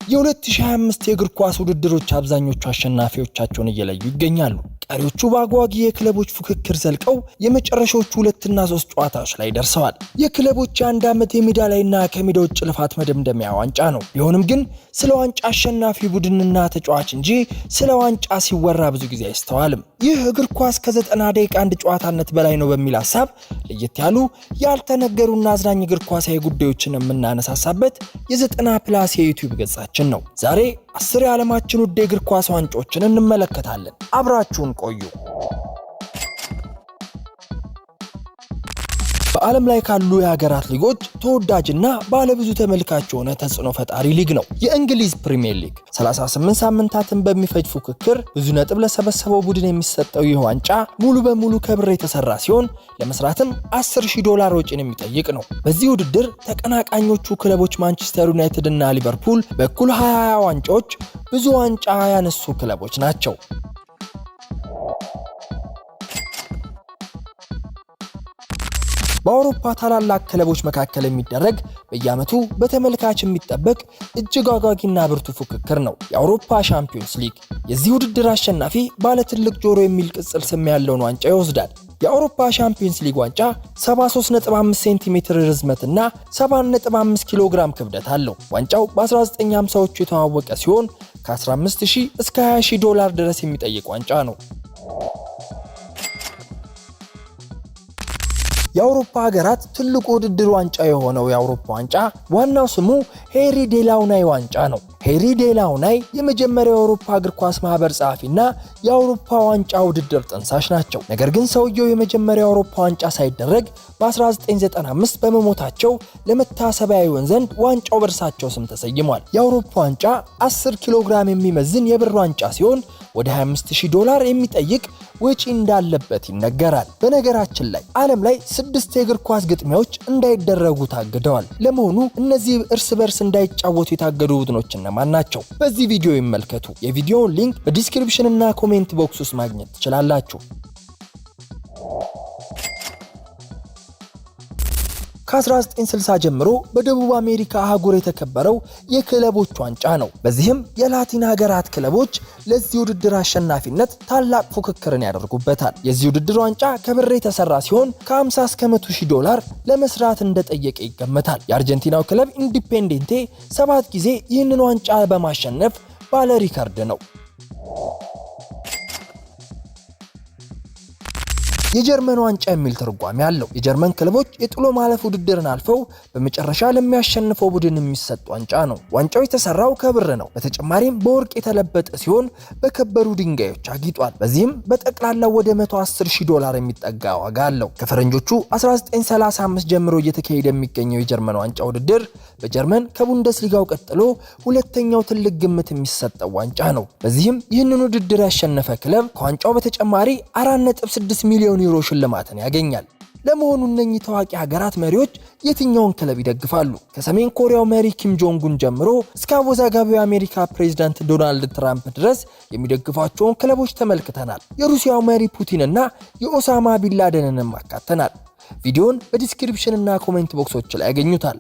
የ2025 የእግር ኳስ ውድድሮች አብዛኞቹ አሸናፊዎቻቸውን እየለዩ ይገኛሉ። ቀሪዎቹ በአጓጊ የክለቦች ፉክክር ዘልቀው የመጨረሻዎቹ ሁለትና ሶስት ጨዋታዎች ላይ ደርሰዋል። የክለቦች የአንድ ዓመት የሜዳ ላይና ከሜዳ ውጭ ልፋት መደምደሚያ ዋንጫ ነው። ቢሆንም ግን ስለ ዋንጫ አሸናፊ ቡድንና ተጫዋች እንጂ ስለ ዋንጫ ሲወራ ብዙ ጊዜ አይስተዋልም። ይህ እግር ኳስ ከ90 ደቂቃ አንድ ጨዋታነት በላይ ነው በሚል ሀሳብ ለየት ያሉ ያልተነገሩና አዝናኝ እግር ኳሳዊ ጉዳዮችን የምናነሳሳበት የ90 ፕላስ የዩቲዩብ ገጻችን ነው። ዛሬ 10 የዓለማችን ውድ የእግር ኳስ ዋንጫዎችን እንመለከታለን። አብራችሁን ቆዩ። በዓለም ላይ ካሉ የሀገራት ሊጎች ተወዳጅና ባለብዙ ተመልካች የሆነ ተጽዕኖ ፈጣሪ ሊግ ነው የእንግሊዝ ፕሪሚየር ሊግ። 38 ሳምንታትን በሚፈጅ ፉክክር ብዙ ነጥብ ለሰበሰበው ቡድን የሚሰጠው ይህ ዋንጫ ሙሉ በሙሉ ከብር የተሰራ ሲሆን ለመስራትም 10,000 ዶላር ወጪን የሚጠይቅ ነው። በዚህ ውድድር ተቀናቃኞቹ ክለቦች ማንቸስተር ዩናይትድ እና ሊቨርፑል በእኩል 20 ዋንጫዎች ብዙ ዋንጫ ያነሱ ክለቦች ናቸው። በአውሮፓ ታላላቅ ክለቦች መካከል የሚደረግ በየዓመቱ በተመልካች የሚጠበቅ እጅግ አጓጊና ብርቱ ፉክክር ነው የአውሮፓ ሻምፒዮንስ ሊግ። የዚህ ውድድር አሸናፊ ባለ ትልቅ ጆሮ የሚል ቅጽል ስም ያለውን ዋንጫ ይወስዳል። የአውሮፓ ሻምፒዮንስ ሊግ ዋንጫ 73.5 ሴንቲሜትር ርዝመትና 7.5 ኪሎ ግራም ክብደት አለው። ዋንጫው በ1950ዎቹ የተዋወቀ ሲሆን ከ15000 እስከ 20000 ዶላር ድረስ የሚጠይቅ ዋንጫ ነው። የአውሮፓ ሀገራት ትልቁ ውድድር ዋንጫ የሆነው የአውሮፓ ዋንጫ ዋናው ስሙ ሄሪ ዴላውናይ ዋንጫ ነው። ሄሪ ዴላውናይ የመጀመሪያው የአውሮፓ እግር ኳስ ማህበር ጸሐፊና የአውሮፓ ዋንጫ ውድድር ጠንሳሽ ናቸው። ነገር ግን ሰውየው የመጀመሪያው የአውሮፓ ዋንጫ ሳይደረግ በ1995 በመሞታቸው ለመታሰቢያ ይሆን ዘንድ ዋንጫው በእርሳቸው ስም ተሰይሟል። የአውሮፓ ዋንጫ 10 ኪሎ ግራም የሚመዝን የብር ዋንጫ ሲሆን ወደ 25000 ዶላር የሚጠይቅ ወጪ እንዳለበት ይነገራል። በነገራችን ላይ ዓለም ላይ 6 የእግር ኳስ ግጥሚያዎች እንዳይደረጉ ታግደዋል። ለመሆኑ እነዚህ እርስ በርስ እንዳይጫወቱ የታገዱ ቡድኖች እነማን ናቸው? በዚህ ቪዲዮ ይመልከቱ። የቪዲዮውን link በ description እና comment box ውስጥ ማግኘት ትችላላችሁ። ከ1960 ጀምሮ በደቡብ አሜሪካ አህጉር የተከበረው የክለቦች ዋንጫ ነው። በዚህም የላቲን ሀገራት ክለቦች ለዚህ ውድድር አሸናፊነት ታላቅ ፉክክርን ያደርጉበታል። የዚህ ውድድር ዋንጫ ከብር የተሰራ ሲሆን ከ50 እስከ 100 ሺህ ዶላር ለመስራት እንደጠየቀ ይገመታል። የአርጀንቲናው ክለብ ኢንዲፔንዴንቴ 7 ጊዜ ይህንን ዋንጫ በማሸነፍ ባለ ሪከርድ ነው። የጀርመን ዋንጫ የሚል ትርጓሜ አለው። የጀርመን ክለቦች የጥሎ ማለፍ ውድድርን አልፈው በመጨረሻ ለሚያሸንፈው ቡድን የሚሰጥ ዋንጫ ነው። ዋንጫው የተሰራው ከብር ነው። በተጨማሪም በወርቅ የተለበጠ ሲሆን በከበሩ ድንጋዮች አጊጧል። በዚህም በጠቅላላው ወደ 110,000 ዶላር የሚጠጋ ዋጋ አለው። ከፈረንጆቹ 1935 ጀምሮ እየተካሄደ የሚገኘው የጀርመን ዋንጫ ውድድር በጀርመን ከቡንደስሊጋው ቀጥሎ ሁለተኛው ትልቅ ግምት የሚሰጠው ዋንጫ ነው። በዚህም ይህንን ውድድር ያሸነፈ ክለብ ከዋንጫው በተጨማሪ 4.6 ሚሊዮን ዩሮ ሽልማትን ያገኛል። ለመሆኑ እነኚህ ታዋቂ ሀገራት መሪዎች የትኛውን ክለብ ይደግፋሉ? ከሰሜን ኮሪያው መሪ ኪም ጆንግ ኡን ጀምሮ እስከ አወዛጋቢው የአሜሪካ ፕሬዝዳንት ዶናልድ ትራምፕ ድረስ የሚደግፏቸውን ክለቦች ተመልክተናል። የሩሲያው መሪ ፑቲንና የኦሳማ ቢንላደንንም አካተናል። ቪዲዮን በ description እና comment box ኦች ላይ ያገኙታል።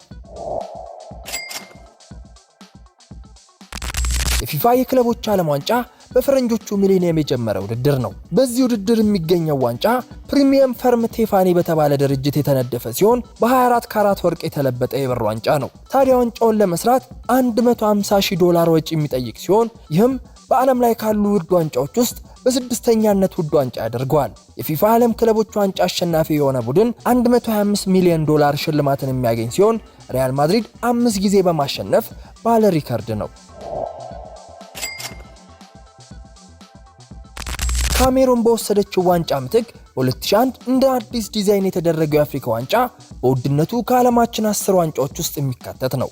የፊፋ የክለቦች ዓለም ዋንጫ በፈረንጆቹ ሚሊኒየም የጀመረ ውድድር ነው። በዚህ ውድድር የሚገኘው ዋንጫ premium firm ቴፋኒ በተባለ ድርጅት የተነደፈ ሲሆን በ24 ካራት ወርቅ የተለበጠ የብር ዋንጫ ነው። ታዲያ ዋንጫውን ለመስራት 150,000 ዶላር ወጪ የሚጠይቅ ሲሆን ይህም በዓለም ላይ ካሉ ውድ ዋንጫዎች ውስጥ በስድስተኛነት ውድ ዋንጫ ያደርገዋል። የፊፋ ዓለም ክለቦች ዋንጫ አሸናፊ የሆነ ቡድን 125 ሚሊዮን ዶላር ሽልማትን የሚያገኝ ሲሆን ሪያል ማድሪድ 5 ጊዜ በማሸነፍ ባለ ሪከርድ ነው። ካሜሩን በወሰደችው ዋንጫ ምትክ በ2001 እንደ አዲስ ዲዛይን የተደረገው የአፍሪካ ዋንጫ በውድነቱ ከዓለማችን 10 ዋንጫዎች ውስጥ የሚካተት ነው።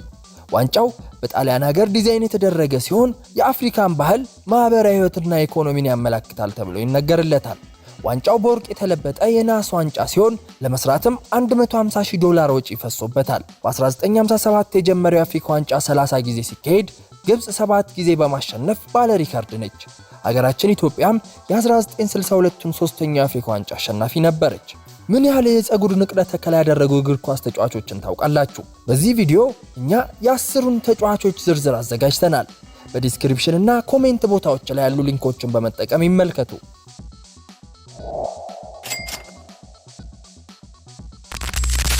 ዋንጫው በጣሊያን ሀገር ዲዛይን የተደረገ ሲሆን የአፍሪካን ባህል፣ ማኅበራዊ ሕይወትና ኢኮኖሚን ያመላክታል ተብሎ ይነገርለታል። ዋንጫው በወርቅ የተለበጠ የናስ ዋንጫ ሲሆን ለመስራትም 150,000 ዶላር ወጪ ፈሶበታል። በ1957 የጀመረው የአፍሪካ ዋንጫ 30 ጊዜ ሲካሄድ ግብፅ 7 ጊዜ በማሸነፍ ባለ ሪከርድ ነች። ሀገራችን ኢትዮጵያም የ1962ቱን ሶስተኛው የአፍሪካ ዋንጫ አሸናፊ ነበረች። ምን ያህል የፀጉር ንቅለ ተከላ ያደረጉ እግር ኳስ ተጫዋቾችን ታውቃላችሁ? በዚህ ቪዲዮ እኛ የ10ሩን ተጫዋቾች ዝርዝር አዘጋጅተናል። በ description እና comment ቦታዎች ላይ ያሉ link ኦችን በመጠቀም ይመልከቱ።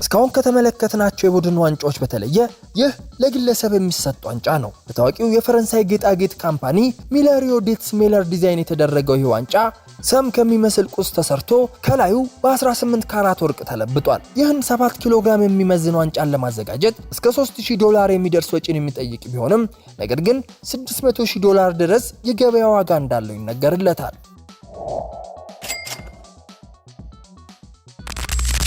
እስካሁን ከተመለከትናቸው የቡድን ዋንጫዎች በተለየ ይህ ለግለሰብ የሚሰጥ ዋንጫ ነው። በታዋቂው የፈረንሳይ ጌጣጌጥ company ሚለሪዮ ዴትስ ሜለር ዲዛይን የተደረገው ይህ ዋንጫ ሰም ከሚመስል ቁስ ተሰርቶ ከላዩ በ18 ካራት ወርቅ ተለብጧል። ይህን 7 ኪሎ ግራም የሚመዝን ዋንጫን ለማዘጋጀት እስከ $3000 የሚደርስ ወጪን የሚጠይቅ ቢሆንም ነገር ግን $600,000 ድረስ የገበያ ዋጋ እንዳለው ይነገርለታል።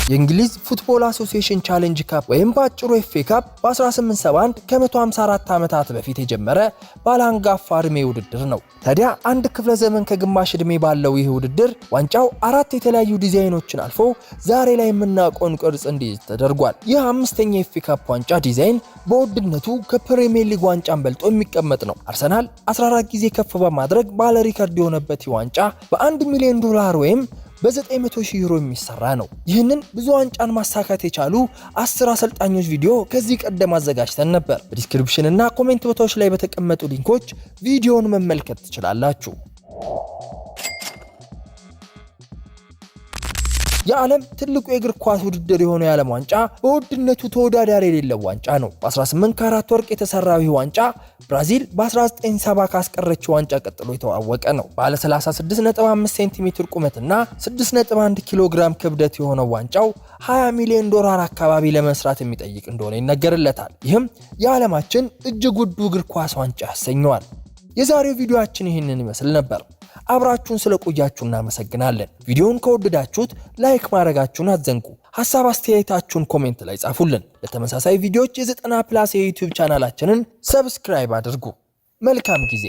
የእንግሊዝ Football Association Challenge Cup ወይም በአጭሩ FA Cup በ1871 ከ154 ዓመታት በፊት የጀመረ ባለአንጋፋ ዕድሜ ውድድር ነው። ታዲያ አንድ ክፍለ ዘመን ከግማሽ ዕድሜ ባለው ይህ ውድድር ዋንጫው አራት የተለያዩ ዲዛይኖችን አልፎ ዛሬ ላይ የምናውቀውን ቅርጽ እንዲይዝ ተደርጓል። ይህ አምስተኛ የ FA Cup ዋንጫ ዲዛይን በውድነቱ ከፕሪሚየር ሊግ ዋንጫን በልጦ የሚቀመጥ ነው። አርሰናል 14 ጊዜ ከፍ በማድረግ ባለ ሪከርድ የሆነበት ይህ ዋንጫ በ1 ሚሊዮን ዶላር ወይም በ900 ሺህ ዩሮ የሚሰራ ነው። ይህንን ብዙ ዋንጫን ማሳካት የቻሉ 10 አሰልጣኞች ቪዲዮ ከዚህ ቀደም አዘጋጅተን ነበር። በ description እና comment ቦታዎች ላይ በተቀመጡ link ኦች ቪዲዮውን መመልከት ትችላላችሁ። የዓለም ትልቁ የእግር ኳስ ውድድር የሆነው የዓለም ዋንጫ በውድነቱ ተወዳዳሪ የሌለው ዋንጫ ነው። በ18 ካራት ወርቅ የተሰራው ይህ ዋንጫ ብራዚል በ1970 ካስቀረችው ዋንጫ ቀጥሎ የተዋወቀ ነው። ባለ 36.5 ሴንቲሜትር ቁመትና 6.1 ኪሎ ግራም ክብደት የሆነው ዋንጫው 20 ሚሊዮን ዶላር አካባቢ ለመስራት የሚጠይቅ እንደሆነ ይነገርለታል። ይህም የዓለማችን እጅግ ውዱ እግር ኳስ ዋንጫ ያሰኘዋል። የዛሬው ቪዲዮአችን ይህንን ይመስል ነበር። አብራችሁን ስለቆያችሁ እናመሰግናለን። ቪዲዮውን ከወደዳችሁት like ማድረጋችሁን አትዘንጉ። ሐሳብ አስተያየታችሁን comment ላይ ጻፉልን። ለተመሳሳይ ቪዲዮዎች የ90 Plus የ YouTube ቻናላችንን subscribe አድርጉ። መልካም ጊዜ።